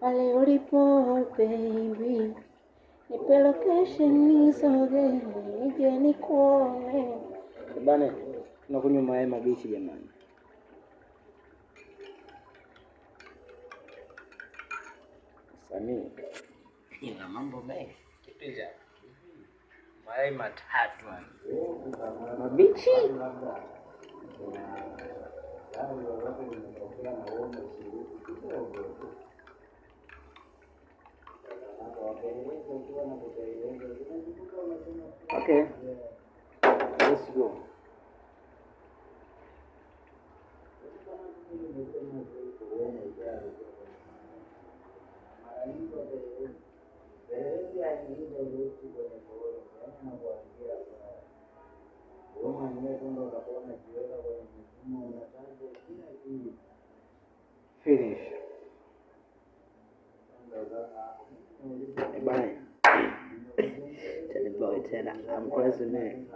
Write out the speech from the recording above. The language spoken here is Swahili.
Pale ulipo baby, nipe location nisoge, nije nikuone. Bana, tunakunywa mayai mabichi jamani. Samii Ina mambo mengi. Kitu cha mayai matatu haya. Mabichi. Okay, let's go. Finish. Eh, bana. Tell the boy tena. I'm crazy man.